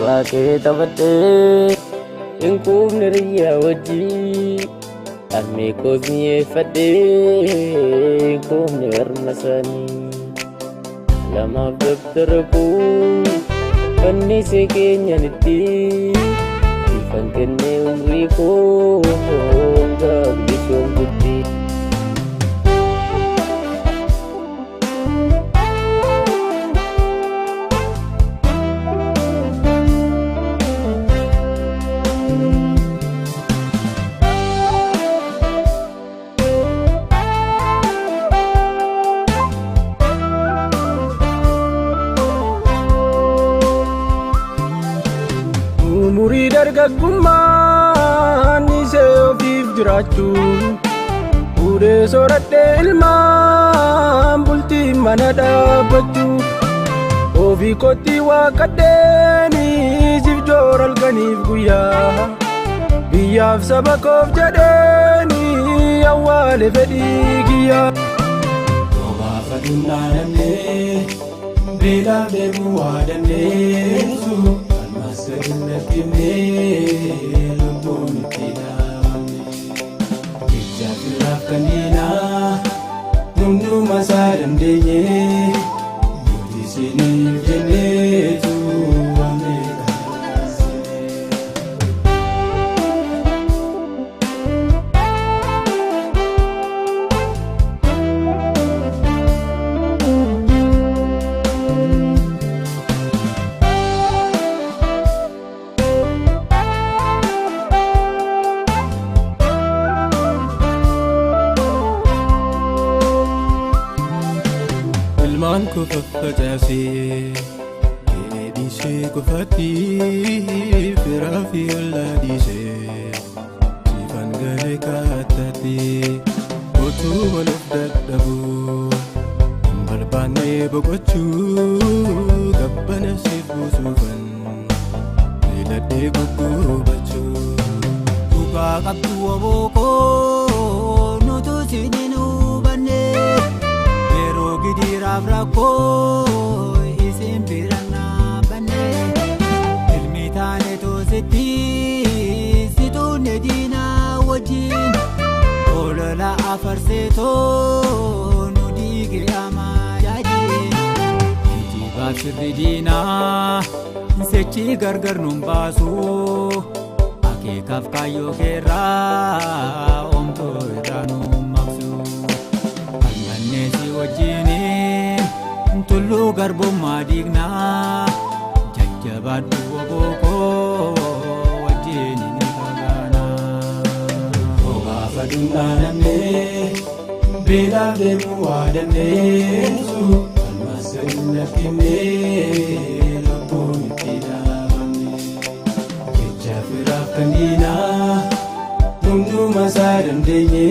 Carraa kee taphadhee hin quufne riyyaa wajjii harmee koos mi'eeffadhee hin quufne harma isaanii. Lamaaf dabtara koo fannisee keenyanitti ifan kennee umrii koo hanga bilisoomtutti. Umurii dargaggummaan isee ofiif jiraachuu Fuudhee soradhee ilmaan bultii mana dhaabbachuu Ofii kootti waaqadheeni siif joora halkaniif guyyaa Biyyaaf saba koof jedheeni awwaale fedhii kiyyaa. Obaafachuun dhaadannee beelaaf dheebuu waa dandeessu falmas gadi hin lakkifnee lubbuun itti dhaabamne. Jecha firaaf kan diinaa hunduma isaa dandeenye nuti isiniif jenneetu waan meeqa dabarsine. Ilmaan koo faffacaasee qe'ee dhiisee qofatti firaa fi ollaa dhiisee siifan galee kaattatti utuu wal of dadhabuu hin barbaanne boqochuu gabbana siif buusuufan miidhadhee guggubachuu. Dhugaa qabdu obookoo nutu isin hin hubanne yeroo gidiraaf rakkoo isin bira dhaabbanne ilmi taane toositti situunne diinaa wajjin olola afarseetoo nu diige amaajaajin. Geejjibaaf sirri diinaa sechi gargar nun baasu akeekaaf kaayyoo keerraa oomtoo irraa nu maqsu. Falmannee si wajjiniin tulluu garbummaa diignaa jajjabaadhu obookoo wajjin ni fagaanaa. Obaafachuun dhaadannee beelaaf dheebuu waa dandeessu falmas gadi hin lakkifnee lubbuun itti dhaabamne. Jecha firaaf kan diinaa hunduma isaa dandeenye